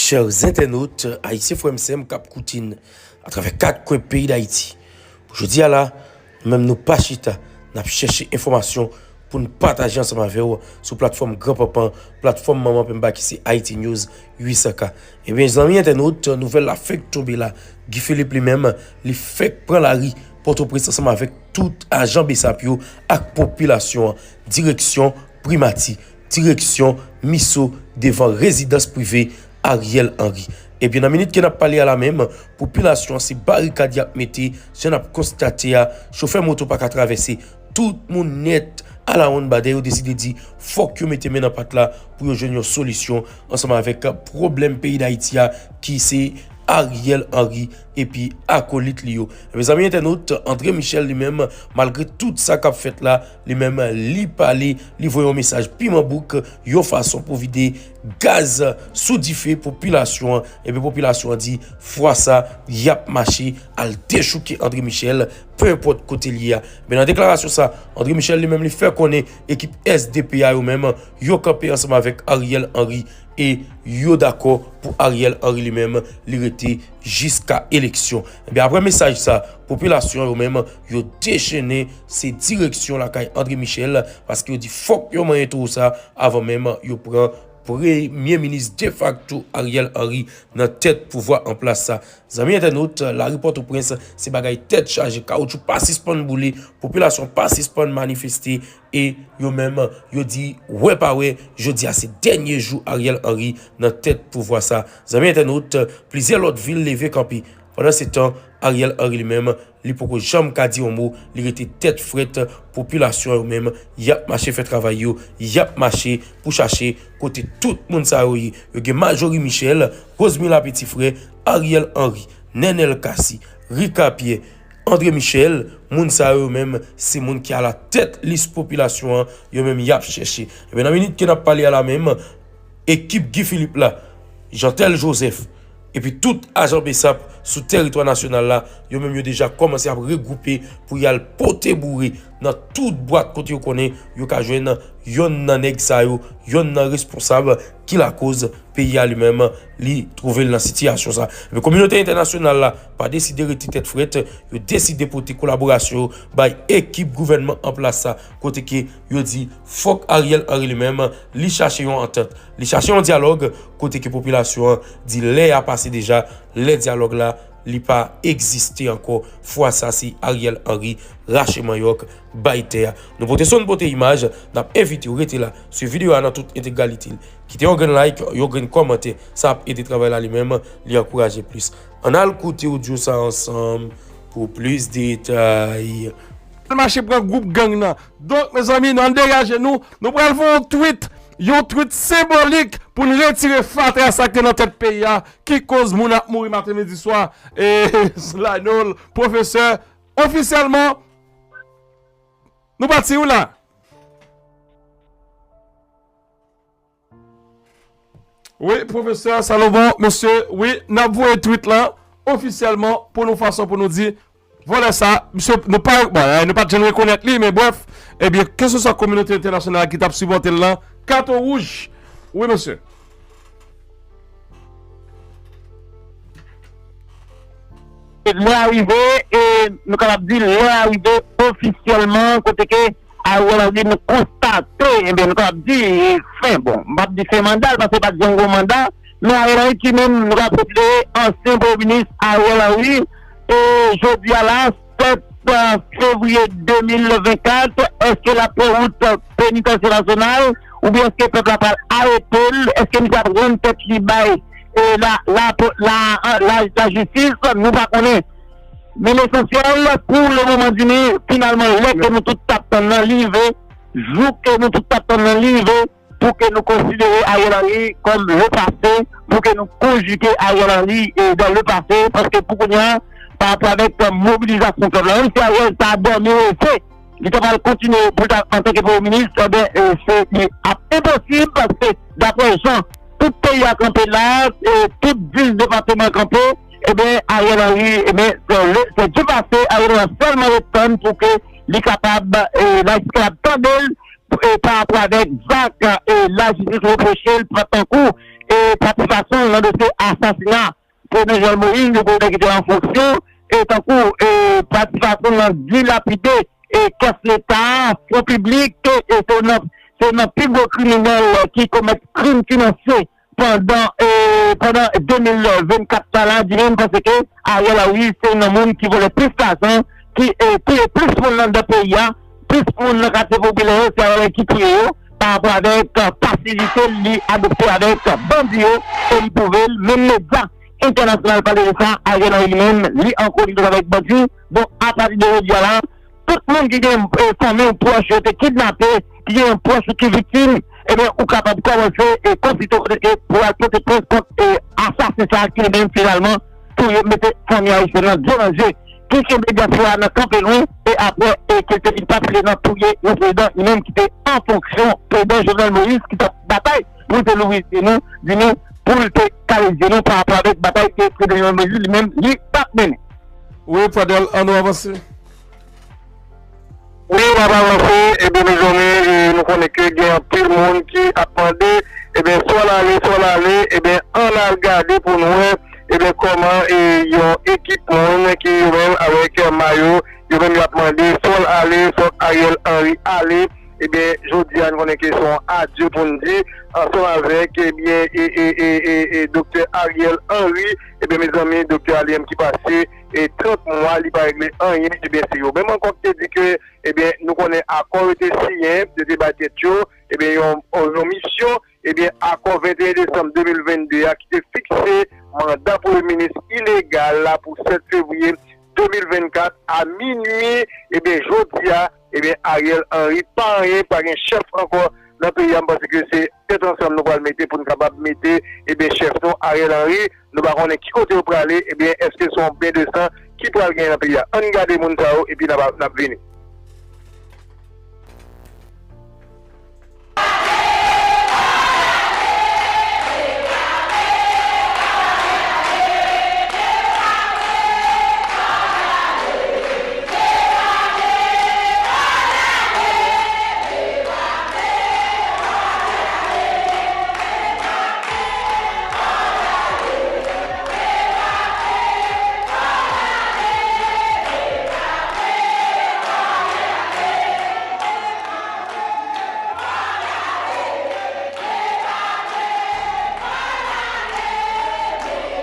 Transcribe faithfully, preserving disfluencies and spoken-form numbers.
Chè entènot ayisyen, frè m, sè m k ap koute n atravè kat kwen peyi Dayiti. Pou jodi a la, nou menm nou pa chita, n ap chèche enfòmasyon pou n pataje ansanm avè w sou platfòm Gran Panpan, platfòm manman penba ki se Haiti News uit san K. Ebyen, zanmi entènot, nouvèl la fèk tonbe la. Guy Philippe li menm, li fèk pran lari Pòtoprens ansanm avèk tout ajan BSAP yo ak popilasyon an, direksyon primati, direksyon MISO devan rezidans prive Ariel Henry. Ebyen, nan minit ke n ap pale a la menm, popilasyon an se barikad y ap mete, jan n ap konstate a, chofè moto pa ka travèse, tout moun nèt alawonnbadè yo deside di fòk yo mete men nan pat la pou yo jwenn yon solisyon ansanm avèk pwoblèm peyi Dayiti a ki se Ariel Henry epi akolit li yo. Ebyen, zanmi entènot, André Michel li menm, malgre tout sa k ap fèt la, li menm, li pale, li voye yon mesaj piman bouk, yon fason pou vide gaz sou dife popilasyon an. Ebyen, popilasyon an di, fwa sa, y ap mache al dechouke André Michel, pe enpòt kote l ye a. Men nan deklarasyon sa, André Michel li menm li fè konnen ekip S D P A yo menm, yo kanpe ansanm avèk Ariel Henry e yo dakò pou Ariel Henry li menm li rete jiska eleksyon. Ebyen, apre mesaj sa, popilasyon yo menm, yo dechennen se direksyon lakay André Michel, paske yo di fòk yo manyen towo sa avan menm yo pran premye minis defakto Ariel Henry nan tèt pouvwa an plas sa. Zanmi entènot, lari Pòtoprens se bagay tèt chaje, kawoutchou pa sispann boule, popilasyon pa sispann manifeste, e yo menm, yo di wè pa wè, jodi a se dènye jou Ariel Henry nan tèt pouvwa sa. Zanmi entènot, plizyè lòt vil leve kanpe. Pandansetan, Ariel Henry li menm, li poko janm ka di yon mo, li rete tèt frèt, popilasyon yo menm, y ap mache fè travay yo, y ap mache pou chache kote tout moun sa yo ye. Yo gen Majorie Michel, Rosemila Petit Frère, Ariel Henry, Nenel Cassy, Rica Pierre, André Michel, moun sa yo menm, se moun ki alatèt lis popilasyon an, yo menm y ap chèche. Ebyen, nan minit ke n ap pale a la menm, ekip Guy Philippe la, Jeantel Joseph, epi tout ajan BSAP sou tèritwa nasyonal la, yo menm yo deja kòmanse ap regwoupe pou y al pote boure nan tout bwat kote yo konnen yo ka jwenn yonn nan nèg sa yo, yonn nan responsab ki lakoz peyi a li menm, li twouve l nan sitiyasyon sa. Men kominote entènasyonal la pa deside rete tèt frèt, yo deside pote kolaborasyon yo bay ekip gouvènman an plas sa, kote ke yo di fòk Ariel Henry li menm, li chache yon antant, li chache yon dyalòg, kote ke popilasyon an di lè a pase deja, lè dyalòg la, li pa egziste ankò. Fwa sa, se Ariel Henry rache manyòk, bay tè a. Nou pote son, nou pote imaj, n ap envite w rete la, swiv videyo a nan tout entegralite l. Kite yon grenn like, yon grenn kòmantè, sa ap ede travay la li menm, li ankouraje plis. Ann al koute odyo sa ansanm pou plis detay. Al mache pran gwoup gang nan. Donk, mezanmi, nou ann degaje nou. Nou pral fè yon tweet, yon tweet senbolik pou n retire fatra sa k te nan tèt peyi a, ki koz moun ap mouri maten, midi, swa. E, Laynol, pwofesè, ofisyèlman, nou pati wi la. Wi, pwofesè Salomon, mesye, wi, n ap voye tweet lan ofisyèlman pou nou fason pou nou di, vòlè sa, misye, nou pa, bon, eh, nou pa t janm rekonèt li, men brèf, ebyen, keseswa kominote entènasyonal la ki t ap sipòte l lan, katon wouj. Wi, mesye. Lè a rive, e nou kapab di, lè a rive ofisyèlman, kote ke Ariel Henry, nou konstate, ebyen, nou kapab di, fen, bon, m p ap di fen manda l, paske pa t janm gen yon manda, men Ariel Henry ki menm, nou ka konsidere ansyen premye minis Ariel Henry, e jodi a la, sèt fevriye de mil vennkat, èske l ap pran wout penitansye nasyonal, oubyen èske pèp la pral arete l, èske misye ap rann tèt li bay, e la, la, la, la, lajistis, nou pa konnen. Men lesansyèl, pou le moman dini, finalman, lè ke nou tout t ap tann nan, li rive, jou ke nou tout t ap tann nan, li rive, pou ke nou konsidere Ariel Henry kòm le pase, pou ke nou konjige Ariel Henry, e, dans le passé, paske pou kounye a, pa rapò avèk, e, mobilizasyon pèp la, menm si Ariel ta dòmi rete, li ta pral kontinye pou l ta antanke premye minis, ebyen, e, se, li ap enposib, paske daprè jan tout peyi a kanpe la, e, tout dis depatman kanpe, ebyen, Ariel Henry, ebyen, se le, se du passé, Ariel Henry sèlman ret tann pou ke li kapab, e, lajistis kapab tande l, e, pa rapò avèk zak, e, lajistis repwoche l, tankou, e, e patisipasyon l nan dosye asasina Prezidan Jovenel Moïse, le prezidan ki te an fonksyon, e tankou e patisipasyon l nan dilapide e kès Leta, fon piblik, e se nan, se nan pi gwo kriminèl ki komèt krim finansye pandan, e, pandan de mil vennkat sa la, di menm paske Ariel Henry se yon moun ki vòlè plis lajan, ki, e, touye plis moun nan peyi a, plis moun nan katye popilè yo, se Ariel ki touye yo, pa rapò avèk, e, pasivite li adopte avèk bandi yo, e li pwouve l, menm medya entènasyonal pale de sa, Ariel Henry li menm, li an kolizyon avèk bandi. Bon, apati de jodi a la, tout moun ki gen, e, fanmi ou pwòch yo te kidnape, ki gen yon pwòch ou ki viktim, ebyen, ou kapab kòmanse e konsilte kote ke pou al pote plent kont e asasen sa a ki li menm finalman touye, mete fanmi ayisyen nan dye nan je, ki kenbe dyaspora nan kanpe lwen, e apre, e ke l te vin patile nan touye yon prezidan, li menm ki te an fonksyon, prezidan Jovenel Moïse, ki t ap batay pou l te louvri je nou, di nou, pou l te kale je nou pa rapò avèk batay ke prezidan Jovenel Moïse li menm, li t ap mennen. Wi, Pradel, ann nou avanse. Wi, n ap avanse. Ebyen, mezanmi, e, nou konnen ke gen anpil moun ki ap mande, ebyen, swa l ale, swa l ale, ebyen, ann al gade pou n wè, ebyen, kòman, e, yon ekip moun ki yo menm avèk mayo, yo menm y ap mande, swa l ale, fòk Ariel Henry ale. Ebyen, jodi a, nou konnen ke se yon adye pou n di, ansanm avèk, ebyen, e, e, e, e, e, doktè Ariel Henry, ebyen, mezanmi, doktè a li menm ki pase, e, trant mwa, li pa regle anyen, ebyen, se yo menm ankò ki te di ke, ebyen, nou konnen akò yo te siyen, yo te bay tèt yo, ebyen, yon, yon misyon, ebyen, akò venteyen desanm de mil vennde a ki te fikse manda premye minis ilegal la pou sèt fevriye de mil vennkat a minui, ebyen, jodi a, ebyen, Ariel Henry pa anyen, pa gen chèf ankò nan peyi a, m panse ke se tèt ansanm nou pral mete pou n kapab mete, ebyen, chèf nou, Ariel Henry, nou pa konnen ki kote yo prale, ebyen, èske se yon ben de san ki pral genyen nan peyi a? Ann gade moun sa yo, epi n ap, n ap vini.